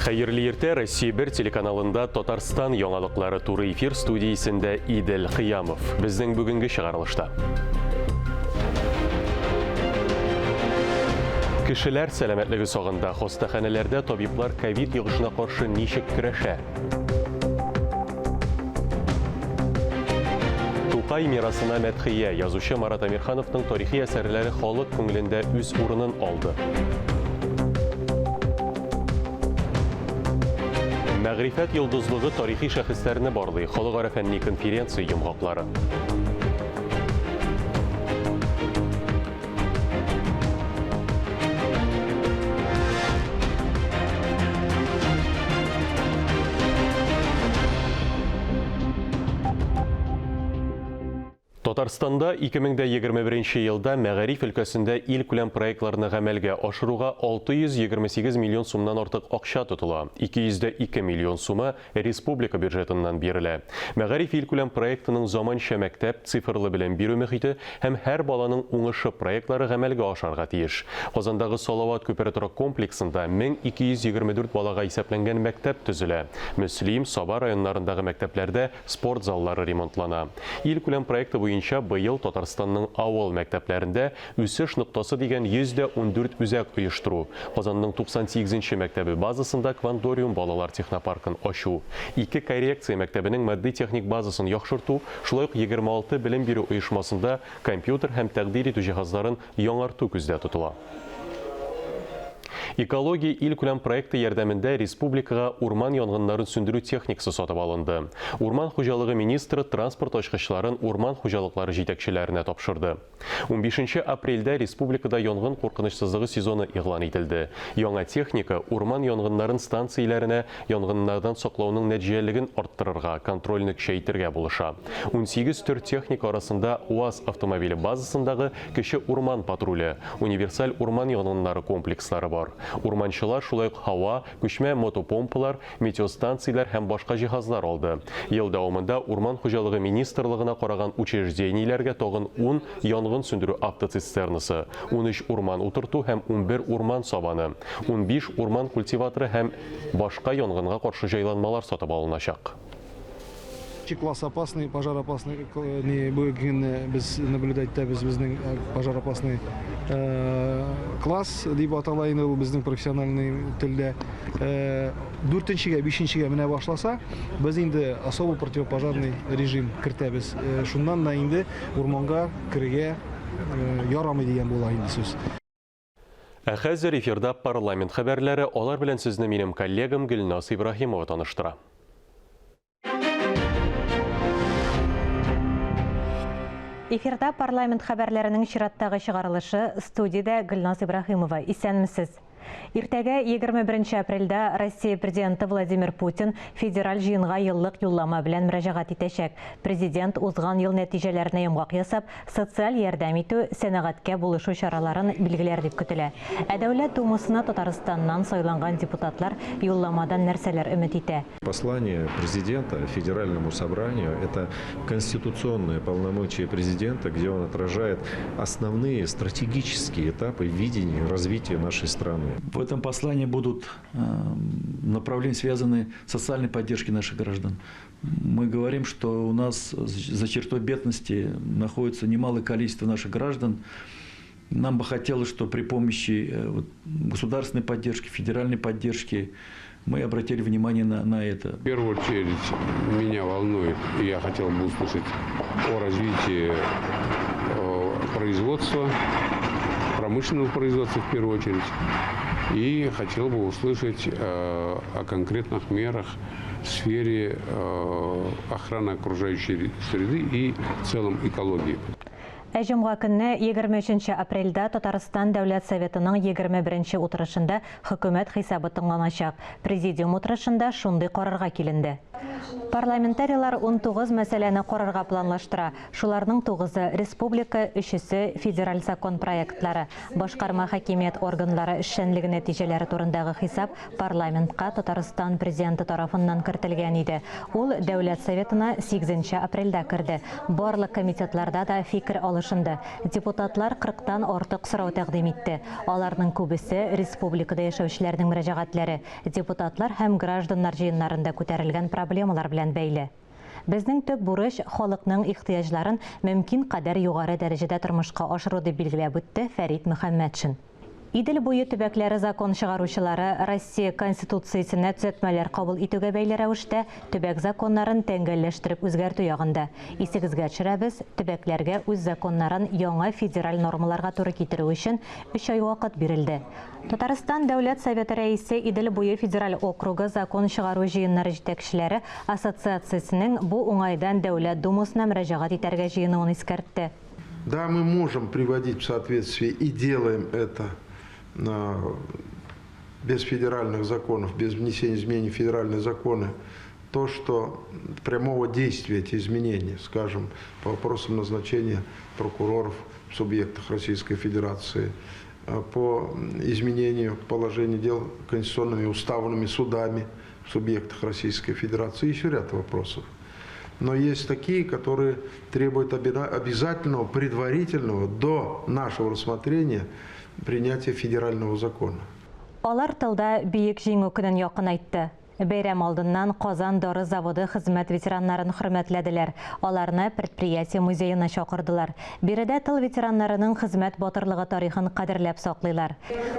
Хәерле иртә, Россия 1 телеканалында Татарстан яңалыклары туры эфир студиясендә Идел Кыямов. Безнең бүгенге чыгарылышта. Кешеләр сәламәтлеге сагында хастаханәләрдә табиблар ковид йогышына каршы ничек көрәшә? Тукай мирасына мәдхия, язучы Марат Әмирхановның тарихи әсәрләре халык күңелендә үз урынын алды. Мәгърифәт йолдызлыгы тарихи шәхесләрне барлый, халыкара фәнни конференция йомгаклары. Татарстанда 2021 елда мәгариф өлкәсендә илкүләм проектларны гамәлгә ашыруга 628 миллион сумнан артык акча тотыла. 202 миллион сумы республика бюджетыннан бирелә. Мәгариф илкүләм проектының Заманча мәктәп, цифрлы белем бирү мөхите һәм Һәр баланың уңышы проектлары гамәлгә ашарга тиеш. Казандагы Салават күпере торак комплексында 1224 балага исәпләнгән мәктәп төзелә. Мөслим, Саба районнарындагы мәктәпләрдә спорт заллары ремонтлана. Илкүләм проекты буенча быел Татарстанның авыл мәктәпләрендә Үсеш ноктасы дигән 114 үзәк оештыру, Казанның 98 нче мәктәбе базасында Кванториум балалар технопаркын ачу, ике коррекция мәктәбенең матди-техник базасын яхшырту, шулай ук 26 белем бирү оешмасында компьютер һәм тәкъдир итү җиһазларын яңарту күздә тотыла. Экология илкүләм проекты ярдәмендә республикага урман янгыннарын сүндерү техникасы сатып алынды. Урман хуҗалыгы министры транспорт ачкычларын урман хуҗалыклары җитәкчеләренә тапшырды. Унбишенче апрельдә республикада янгын куркынычсызлыгы сезоны игълан ителде. Яңа техника урман янгыннарын станцияләренә янгыннардан саклауның нәтиҗәлелеген арттырырга, контрольне көчәйтергә булыша. 18 төр техника арасында УАЗ автомобиле базасындагы кече урман патруле, универсаль урман янгыннары комплекслары бар. Урманчылар шулай ук һава, күчмә мотопомпалар, метеостанцияләр һәм башка җиһазлар алды. Ел дәвамында Урман хуҗалыгы министрлыгына караган учреждениеләргә тагын ун янгын сүндерү автоцистернасы, 13 урман утырту һәм 11 урман сабаны, 15 урман культиваторы һәм башка янгынга каршы җайланмалар сатып алыначак. Нче класс опасный, пожар опасный ни бүгенге көнне без наблюдать итәбез безнең э, пожар опасный э, класс дип атала инде ул безнең профессиональный телдә. Э, дүртенчегә, бишенчегә менә башласа, без инде особый противопожарный режим кертәбез. Шуннан да инде урманга керергә ярамый дигән була инде сүз. Ә хәзер эфирда парламент хәбәрләре, алар белән сезне минем коллегам Гөлназ Ибраһимова таныштыра. Эфирда парламент хәбәрләренең чираттагы чыгарылышы, студиядә Гөлназ Ибраһимова. Исәнмесез. Иртәгә 21 апрельдә Россия Президенты Владимир Путин федераль җыенга еллык юллама белән мөрәҗәгать итәчәк. Президент узган ел нәтиҗәләренә йомгак ясап, социаль ярдәм итү, сәнәгатькә булышу чараларын билгеләр дип көтелә. Ә Дәүләт Думасына Татарстаннан сайланган депутатлар юлламадан нәрсәләр өмет итә? Послание президента Федеральному собранию – это конституционные полномочия президента, где он отражает основные стратегические этапы видения развития нашей страны. В этом послании будут направления, связанные с социальной поддержкой наших граждан. Мы говорим, что у нас за чертой бедности находится немалое количество наших граждан. Нам бы хотелось, что при помощи э, государственной поддержки, федеральной поддержки мы обратили внимание на, на это. В первую очередь меня волнует, и я хотел бы услышать о развитии э, производства, промышленного производства в первую очередь. И хотел бы услышать э, о конкретных мерах в сфере охраны окружающей среды и в целом экологии. Ә җомга көнне, 23 нче апрельдә Татарстан Дәүләт Советының 21 нче утырышында Хөкүмәт хисабы тыңланачак. Президиум утырышында шундый карарга киленде. Парламентарийлар 19 мәсьәләне карарга планлаштыра. Шуларның тугызы, республика, өчесе, федераль закон проектлары. Башкарма хакимият органнары эшчәнлеге нәтиҗәләре турындагы хисап парламентка Татарстан Президенты тарафыннан кертелгән иде. Ул Дәүләт Советына сигезенче апрельдә керде. Барлык комитетларда да фикер алышынды. Депутатлар кырыктан артык сорау тәкъдим итте. Аларның күбесе, республикада яшәүчеләрнең мөрәҗәгатьләре, депутатлар һәм гражданнар җыеннарында күтәрелгән проблемалар белән бәйле. Безнең төп бурыч, халыкның ихтыяҗларын мөмкин кадәр югары дәрәҗәдә тормышка ашыру, дип билгеләп үтте Фәрит Мөхәммәтшин. Идел буе төбәкләре закон чыгаручылары Россия Конституциясенә төзәтмәләр кабул итүгә бәйле рәвештә төбәк законнарын тәңгәлләштереп үзгәртү ягында. Исегезгә төшерәбез, төбәкләргә үз законнарын яңа федераль нормаларга туры китерү өчен өч ай вакыт бирелде. Татарстан Дәүләт Советы Рәисе Идел буе федераль округы закон чыгару җыеннары җитәкчеләре ассоциациясенең бу уңайдан Дәүләт Думасына мөрәҗәгать итәргә җыенуын искәртте. Да, мы можем приводить в соответствие и делаем это без федеральных законов, без внесения изменений в федеральные законы, то, что прямого действия эти изменения, скажем, по вопросам назначения прокуроров в субъектах Российской Федерации, по изменению положения дел конституционными уставными судами в субъектах Российской Федерации, еще ряд вопросов. Но есть такие, которые требуют обязательного предварительного до нашего рассмотрения принятия федерального закона. Алар тылда Бөек Җиңү көнен якынайтты. Бәйрәм алдыннан Казан дары заводы хезмәт ветераннарын хөрмәтләделәр. Аларны предприятие музеена чакырдылар. Биредә тыл ветераннарының хезмәт батырлыгы тарихын кадерләп саклыйлар.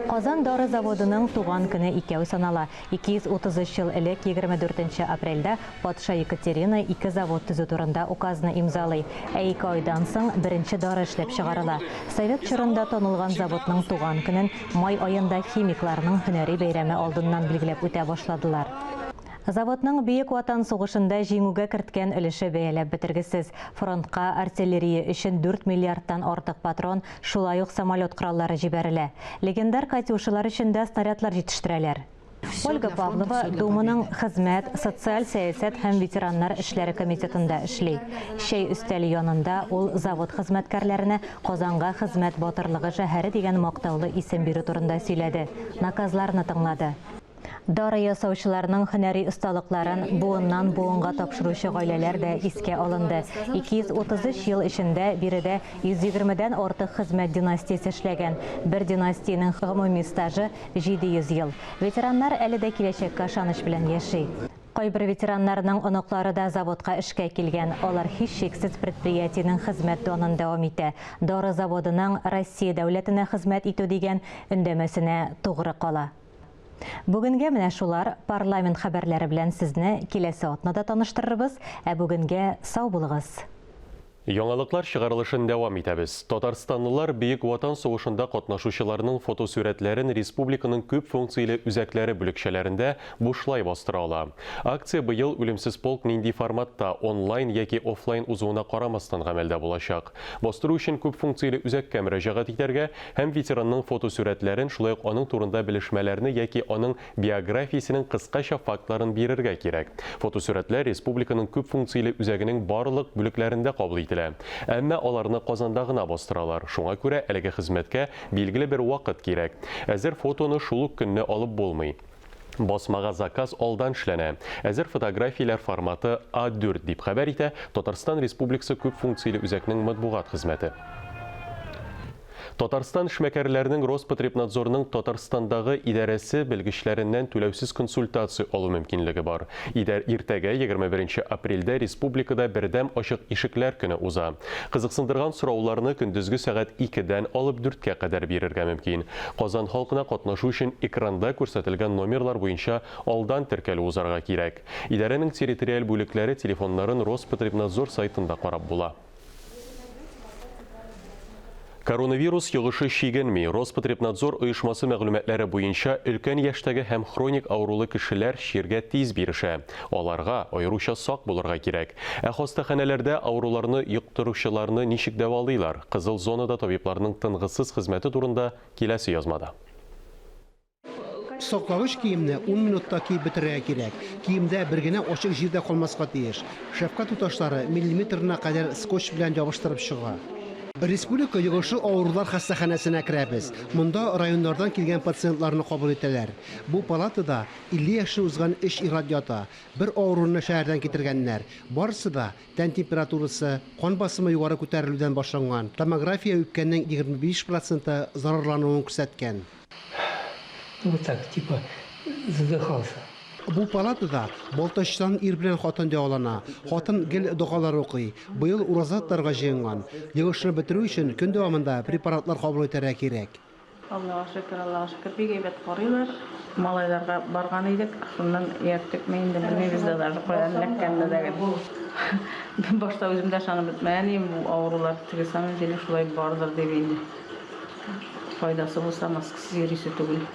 Казан дары заводының туган көне икәү санала. 233 ел элек 24 нче апрельдә патша Екатерина ике завод төзү турында указны имзалый. Ә ике айдан соң беренче дары эшләп чыгарыла. Совет чорында танылган заводның туган көнен май аенда химикларның һөнәри бәйрәме алдыннан билгеләп үтә башладылар. Заводның Бөек Ватан сугышында җиңүгә керткән өлеше бәяләп бетергесез. Фронтка артиллерия өчен 4 миллиардтан артык патрон, шулай ук самолет кораллары җибәрелә. Легендар Катюшалар өчен дә снарядлар җитештерәләр. Ольга Павлова Думаның хезмәт, социаль сәясәт һәм ветераннар эшләре комитетында эшли. Чәй өстәле янында ул завод хезмәткәрләренә Казанга хезмәт батырлыгы шәһәре дигән мактаулы исем бирү турында сөйләде, наказларны тыңлады. Дары ясаучыларның һөнәри осталыкларын буыннан-буынга тапшыручы гаиләләр дә искә алынды. 233 ел эчендә биредә 120 дән артык хезмәт династиясе эшләгән. Бер династиянең гомуми стажы, 700 ел. Ветераннар әле дә киләчәккә ышаныч белән яши. Кайбер ветераннарның оныклары да заводка эшкә килгән. Алар һичшиксез предприятиенең хезмәт данын дәвам итә. Дары заводының Россия дәүләтенә хезмәт итү дигән өндәмәсенә тугры кала. Бүгенгә менә шулар. Парламент хәбәрләре белән сезне киләсе атнада таныштырырбыз. Ә бүгенгә сау булыгыз! Яңалыклар чыгарылышын дәвам итәбез. Татарстанлылар Бөек Ватан сугышында катнашучыларның фотосурәтләрен республиканың күп функцияле үзәкләре бүлекчәләрендә бушлай бастыра ала. Акция быел Үлемсез полк нинди форматта, онлайн яки офлайн узуына карамастан гамәлдә булачак. Бастыру өчен күп функцияле үзәккә мөрәҗәгать итәргә һәм ветеранның фотосурәтләрен, шулай ук аның турында белешмәләрне яки аның биографиясенең кыскача фактларын бирергә кирәк. Фотосурәтләр республиканың күп функцияле үзәгенең барлык бүлекләрендә кабул ителә. Әмма аларны Казанда гына бастыралар, шуңа күрә әлеге хезмәткә билгеле бер вакыт кирәк. Әзер фотоны шул ук көнне алып булмый. Басмага заказ алдан эшләнә. Әзер фотографияләр форматы А4, дип хәбәр итә Татарстан Республикасы күп функцияле үзәкнең матбугат хезмәте. Татарстан эшмәкәрләренең Роспотребнадзорның Татарстандагы идарәсе белгечләреннән түләүсез консультация алу мөмкинлеге бар. Идәр иртәгә, 21 нче апрельдә республикада бердәм ачык ишекләр көне уза. Кызыксындырган сорауларны көндезге сәгать икедән алып дүрткә кадәр бирергә мөмкин. Казан халкына катнашу өчен экранда күрсәтелгән номерлар буенча алдан теркәлү узарга кирәк. Идарәнең территориаль бүлекләре телефоннарын Роспотребнадзор сайтында карап була. Коронавирус йогышы чигенми. Роспотребнадзор оешмасы мәгълүматлары буенча, өлкән яшьтәге һәм хроник авырулы кешеләр чиргә тиз бирешә. Аларга аеруча сак булырга кирәк. Ә хастаханәләрдә авыруларны йоктыручыларны ничек дәвалыйлар? Кызыл зонада табибларның тынгысыз хезмәте турында киләсе язмада. Саклагыч киемне ун минутта киеп бетерергә кирәк. Киемдә бер генә ачык җир дә калмаска тиеш. Шәфкать туташлары миллиметрына кадәр скотч белән ябыштырып чыга. Республика йогышлы авырулар хастаханәсенә керәбез. Монда районнардан килгән пациентларны кабул итәләр. Бу палатада 50 яшен узган өч ир-ат ята. Бер авыруны шәһәрдән китергәннәр. Барысы да тән температурасы, кан басымы югары күтәрелүдән башланган. Томография үпкәнең 25 проценты зарарлануын күрсәткән. Ну, вот так, типа, задыхался. Бу палатада Балтачтан ир белән хатын дәвалана. Хатын гел догалар укый. Быел ураза тотарга җыенган. Йогышны бетерү өчен көн дәвамында препаратлар кабул итәргә кирәк. Аллага шөкер, Аллага шөкер, бик әйбәт карыйлар. Малайларга барган идек, шуннан иярттекме инде, белмибез дә даже каян эләккәнне дә. Башта үзем дә ышанып бетмәгән идем, бу авырулар теге самом деле шулай бардыр дип инде. Файдасы булса, маскасыз йөрисе түгел.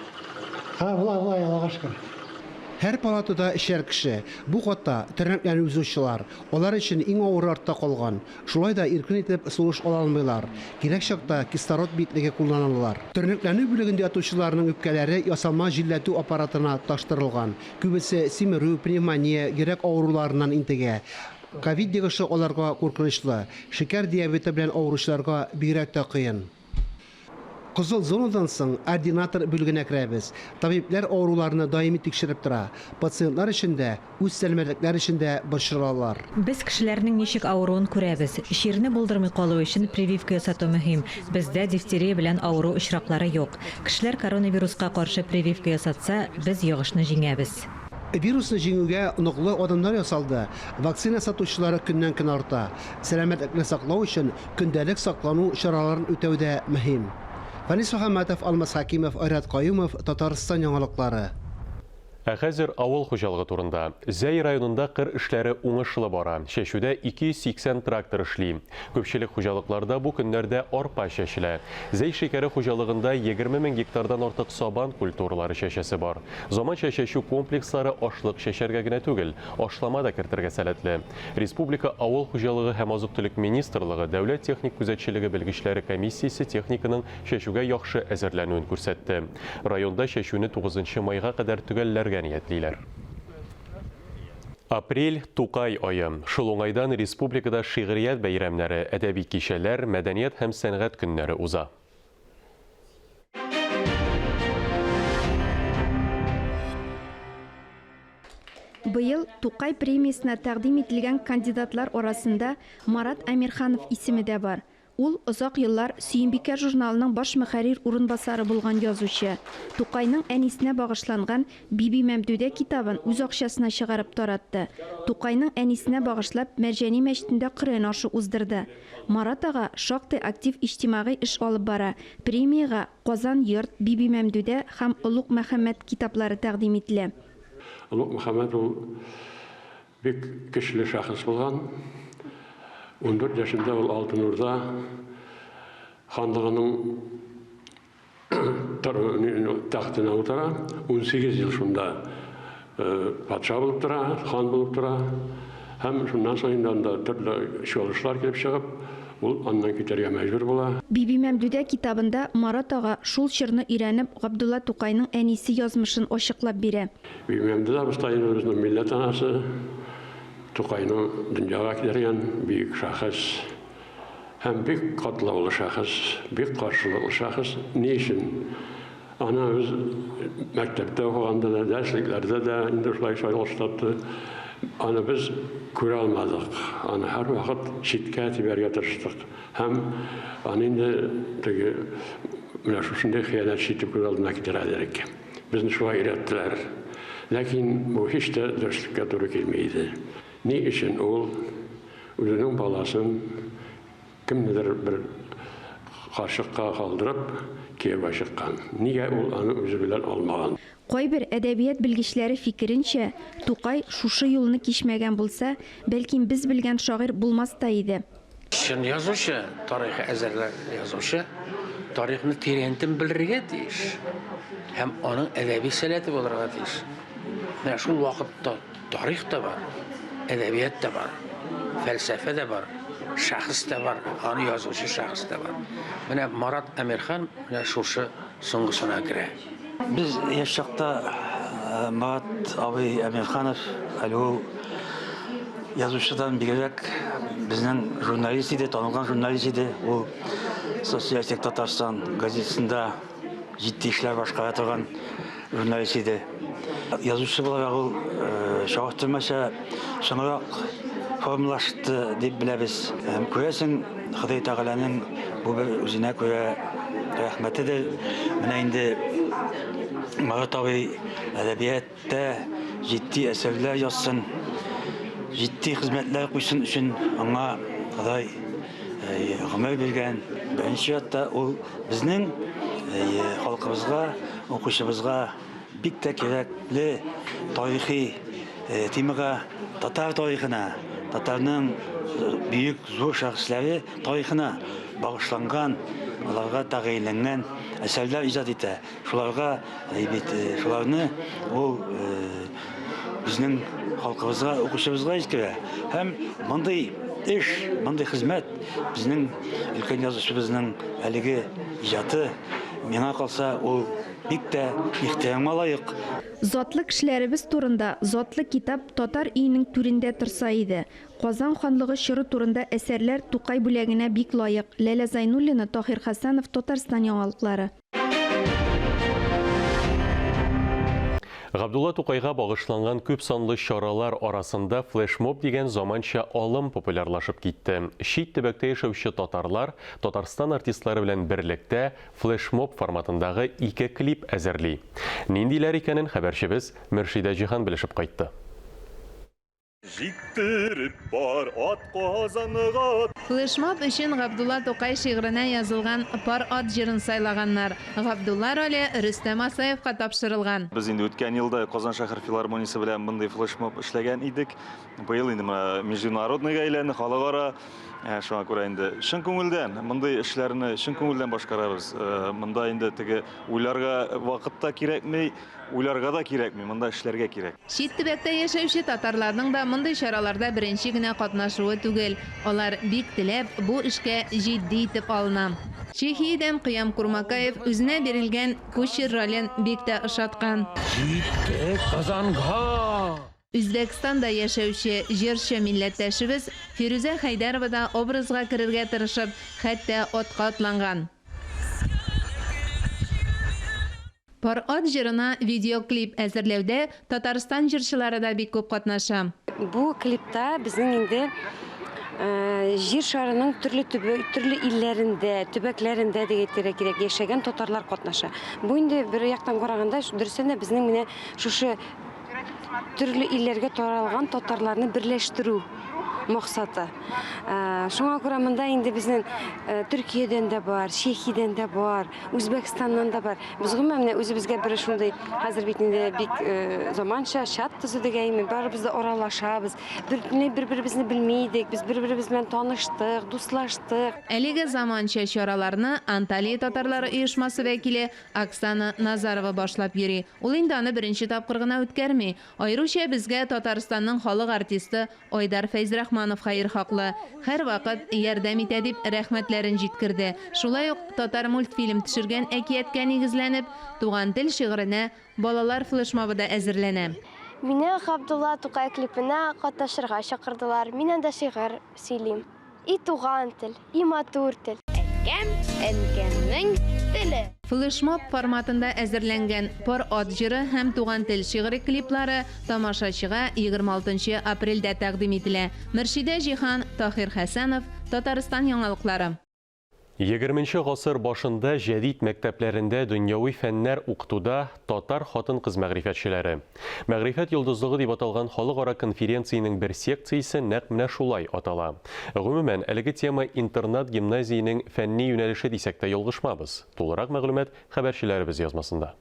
Ха, болай, болай, Аллага шөкер. Һәр палатада өчәр кеше. Бу катта, тернәкләнү узучылар. Алар өчен иң авыры артта калган. Шулай да иркен итеп сулыш ала алмыйлар. Кирәк чакта кислород битлеге кулланалар. Тернәкләнү бүлегендә ятучыларның үпкәләре ясалма җилләтү аппаратына тоташтырылган. Күбесе симерү, пневмония, йөрәк авыруларыннан интегә. Ковид йогышы аларга куркынычлы. Шикәр диабеты белән авыручыларга бигрәк тә кыен. Кызыл зонадан соң ординатор бүлегенә керәбез. Табибләр авыруларны даими тикшереп тора. Пациентлар өчен дә, үз сәламәтлекләре өчен дә борчылалар. Без кешеләрнең ничек авыруын күрәбез. Чирне булдырмый калу өчен прививка ясату мөһим. Бездә дифтерия белән авыру очраклары юк. Кешеләр коронавируска каршы прививка ясатса, без йогышны җиңәбез. Вирусны җиңүгә ныклы адымнар ясалды, вакцина сатучылары көннән-көн арта. Сәламәтлекне саклау өчен көндәлек саклану чараларын үтәү дә мөһим. Фәнис Мөхәммәтов, Алмаз Хәкимов, Айрат Каюмов, Татарстан яңалыклары. Ә хәзер авыл хуҗалыгы турында. Зәй районында кыр эшләре уңышлы бара. Чәчүдә 280 трактор эшли. Күпчелек хуҗалыкларда бу көннәрдә арпа чәчелә. Зәй шикәре хуҗалыгында 20 мең гектардан артык сабан культуралары чәчәсе бар. Заманча чәчү комплекслары ашлык чәчәргә генә түгел, ашлама да кертергә сәләтле. Республика Авыл хуҗалыгы һәм азык-төлек министрлыгы Дәүләт техник күзәтчелеге белгечләре комиссиясе техниканың чәчүгә яхшы әзерләнүен күрсәтте. Районда чәчүне тугызынчы майга кадәр төгәлләргә ниятлиләр. Апрель, Тукай ае. Шул уңайдан республикада шигърият бәйрәмнәре, әдәби кичәләр, мәдәният һәм сәнгать көннәре уза. Быел Тукай премиясенә тәкъдим ителгән кандидатлар арасында Марат Әмирханов исеме дә бар. Ул, озак еллар Сөембикә журналының баш мөхәррир урынбасары булган язучы. Тукайның әнисенә багышланган Бибимәмдүдә китабын үз акчасына чыгарып таратты. Тукайның әнисенә багышлап Мәрҗани мәчетендә Коръән ашы уздырды. Марат ага шактый актив иҗтимагый эш алып бара. Премиягә Казан йорт, Бибимәмдүдә һәм Олуг Мөхәммәд китаплары тәкъдим ителә. Олуг Мөхәммәд ул бик көчле шәхес булган. 14 яшендә ул Алтын Урда ханлыгының тәхетенә утыра. 18 ел шунда патша булып тора, хан булып тора. Һәм шуннан соң инде анда төрле чуалышлар килеп чыгып, ул аннан китәргә мәҗбүр була. Бибимәмдүдә китабында Марат ага шул чорны өйрәнеп, Габдулла Тукайның әнисе язмышын ачыклап бирә. Бибимәмдүдә абыстай инде безнең милләт анасы, Тукайны дөньяга китергән бөек шәхес. Һәм бик катлаулы шәхес, бик каршылыклы шәхес. Ни өчен? Аны без мәктәптә укыганда да, дәреслекләрдә дә инде шулай чагылыш тапты. Аны без күрә алмадык. Аны һәрвакыт читкә тибәргә тырыштык. Һәм аны инде теге менә шушындый хыянәтче итеп күз алдына китерә идек. Безне шулай өйрәттеләр. Ләкин бу һич тә дөреслеккә туры килми иде. Ни өчен ул үзенең баласын кемнедер бер карчыкка калдырып, кияүгә чыккан? Нигә ул аны үзе белән алмаган? Кайбер әдәбият белгечләре фикеренчә, Тукай шушы юлны кичмәгән булса, бәлким без белгән шагыйрь булмас та иде. Чын язучы, тарихи әсәрләр язучы тарихны тирәнтен белергә тиеш һәм аның әдәби сәләте булырга тиеш. Менә шул вакытта тарих та бар, әдәбият та бар, фәлсәфә дә бар, шәхес тә бар, аны язучы шәхес тә бар. Менә Марат Әмирхан менә шушы соңгысына керә. Без яшь чакта Марат абый Әмирханов әле ул язучыдан бигрәк безнең журналист иде, танылган журналист иде. Ул Социалистик Татарстан газетасында җитди эшләр башкара торган журналист иде. Язучы буларак ул чагыштырмача соңрак формалашты дип беләбез. Һәм күрәсең, Ходай Тәгаләнең бу бер үзенә күрә рәхмәтедер. Менә инде Марат абый әдәбияттә җитди әсәрләр язсын, җитди хезмәтләр куйсын өчен аңа Ходай гомер биргән. Беренче чиратта ул безнең халкыбызга, укучыбызга бик тә кирәкле тарихи темага, татар тарихына, татарның бөек зур шәхесләре тарихына багышланган, аларга тәгаенләнгән әсәрләр иҗат итә. Шуларга бит шуларны ул безнең халкыбызга, укучыбызга җиткерә. Һәм мондый эш, мондый хезмәт безнең өлкән язучыбызның әлеге иҗаты, миңа калса, ул бик тә ихтирамга лаек. Затлы кешеләребез турында затлы китап татар өенең түрендә торса иде. Казан ханлыгы чоры турында әсәрләр Тукай бүләгенә бик лаек. Ләлә Зайнуллина, Таһир Хәсәнов, Татарстан яңалыклары. Габдулла Тукайга багышланган күп санлы чаралар арасында флешмоб дигән заманча алым популярлашып китте. Чит төбәктә яшәүче татарлар Татарстан артистлары белән берлектә флешмоб форматындагы ике клип әзерли. Ниндиләр икәнен хәбәрчебез Мөршидә Җиһан белешеп кайтты. Җиттереп бар ат Казанга. Флешмоб өчен Габдулла Тукай шигыренә язылган Пар ат җырын сайлаганнар. Габдулла роле Рөстәм Асаевка тапшырылган. Без инде үткән елда Казан шәһәр филармониясе белән мондый флешмоб эшләгән идек. Быел инде менә международныйга әйләнде, халыкара. Шуңа күрә инде чын күңелдән мондый эшләрне чын күңелдән башкарабыз. Монда инде теге уйларга вакыт та кирәкми. Уйларга да кирәкми, монда эшләргә кирәк. Чит төбәктә яшәүче татарларның да мондый чараларда беренче генә катнашуы түгел. Алар бик теләп бу эшкә җитди итеп алына. Чехиядән Кыям Курмакаев үзенә бирелгән кучер ролен бик тә ошаткан. Җиттек Казанга! Үзбәкстанда яшәүче җырчы милләттәшебез Фирүзә Хәйдәрова да образга керергә тырышып, хәтта атка атланган. Пар ат җырына видеоклип әзерләүдә Татарстан җырчылары да бик күп катнаша. Бу клипта безнең инде Җир шарының төрле төрле илләрендә, төбәкләрендә дип әйтергә кирәк, яшәгән татарлар катнаша. Бу инде бер яктан караганда, дөрестән дә безнең менә шушы төрле илләргә таралган татарларны берләштерү максаты. Шуңа күрә монда инде безнең Төркиядән дә бар, Чехиядән дә бар, Үзбәкстаннан да бар. Без гомумән менә үзебезгә бер шундый хәзер бит инде бик э, заманча чат төзедек әйме, барыбыз да аралашабыз. Бөтенләй бер-беребезне белми идек, без бер-беребез белән таныштык, дуслаштык. Әлеге заманча чараларны Анталия татарлары оешмасы вәкиле Оксана Назарова башлап йөри. Ул инде аны беренче тапкыр гына үткәрми. Аеруча безгә Татарстанның халык артисты Айдар Фәйзрахманов хәерхаклы, һәрвакыт ярдәм итә дип рәхмәтләрен җиткерде. Шулай ук Татармультфильм төшергән әкияткә нигезләнеп, Туган тел шигыренә балалар флешмобы да әзерләнә. Мине Габдулла Тукай клипына катнашырга чакырдылар, мин анда шигырь сөйлим. И туган тел, и матур тел. Әткәм, әнкәмнең теле. Флешмоб форматында әзерләнгән Пар ат җыры һәм Туган тел шигыре клиплары тамашачыга 26 нчы апрельдә тәкъдим ителә. Мөршидә Җиһан, Таһир Хәсәнов, Татарстан яңалыклары. Егерменче гасыр башында җәдит мәктәпләрендә дөньяви фәннәр укытуда татар хатын-кыз мәгърифәтчеләре. Мәгърифәт йолдызлыгы дип аталган халыкара конференциянең бер секциясе нәкъ менә шулай атала. Гомумән, әлеге тема интернат-гимназиянең фәнни юнәлеше дисәк тә ялгышмабыз. Тулырак мәгълүмат хәбәрчеләребез язмасында.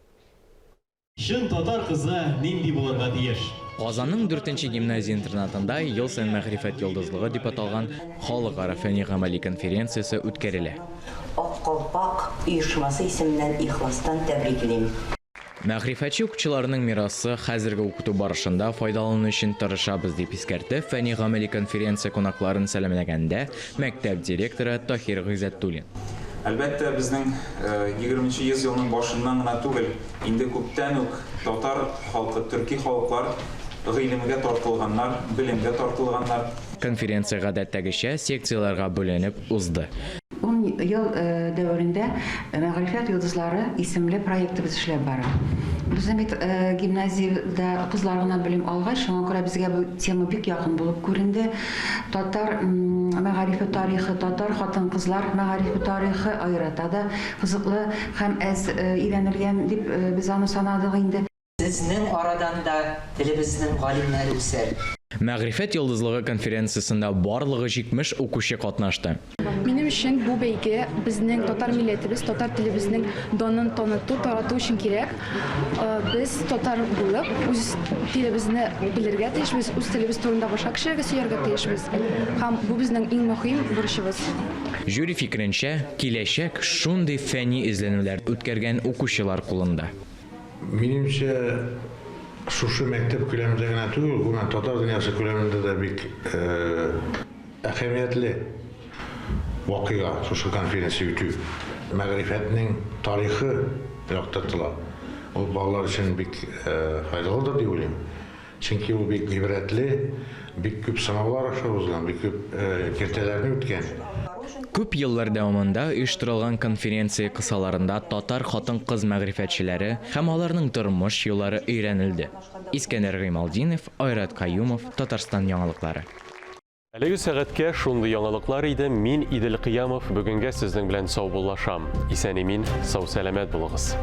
Чын татар кызы нинди булырга тиеш? Казанның дүртенче гимназия-интернатында ел саен Мәгърифәт йолдызлыгы дип аталган халыкара фәнни-гамәли конференциясе үткәрелә. Ак калфак оешмасы исеменнән ихластан тәбриклим. Мәгърифәтче укучыларның мирасы хәзерге укыту барышында файдалану өчен тырышабыз, дип искәртте фәнни-гамәли конференция кунакларын сәламләгәндә мәктәп директоры Таһир Гыйззәтуллин. Әлбәттә, безнең егерменче йөзьелның башыннан гына түгел, инде күптән үк татар халкы, төрки халыклар гыйлемгә тартылганнар, белемгә тартылганнар. Конференция гадәттәгечә секцияләргә бүленеп узды. Ун ел дәверендә Мәгърифәт йолдызлары исемле проектыбыз эшләп бара. Безнең бит гимназиядә кызлар гына белем алгач, шуңа күрә безгә бу тема бик якын булып күренде. Татар мәгарифе тарихы, татар хатын-кызлар мәгарифе тарихы аерата да кызыклы һәм әз өйрәнелгән дип без аны санадык инде. Сезнең арадан да телебезнең галимнәре үсәр. Мәгърифәт йолдызлыгы конференциясендә барлыгы 70 укучы катнашты. Минем өчен бу бәйге безнең татар милләтебез, татар телебезнең данын таныту, тарату өчен кирәк. Без татар булып, үз телебезне белергә тиешбез, үз телебез турында башка кешеләргә сөйләргә тиешбез. Һәм бу безнең иң мөһим бурычыбыз. Жюри фикеренчә, киләчәк шундый фәнни эзләнүләр үткәргән укучылар кулында. Минемчә, шушы мәктәп күләмендә генә түгел, гомумән, татар дөньясы күләмендә дә бик әһәмиятле вакыйга шушы конференция үтү. Мәгърифәтнең тарихы яктыртыла. Ул балалар өчен бик файдалыдыр дип уйлыйм. Чөнки ул бик гыйбрәтле, бик күп сынаулар аша узган, бик күп киртәләрне үткән. Күп еллар дәвамында оештырылган конференция кысаларында татар хатын-кыз мәгърифәтчеләре һәм аларның тормыш юллары өйрәнелде. Искәндәр Гыймалтдинов, Айрат Каюмов, Татарстан яңалыклары. Әлеге сәгатькә шундый яңалыклар иде. Мин Идел Кыямов бүгенгә сезнең белән саубуллашам. Исән-имин, сау-сәламәт булыгыз.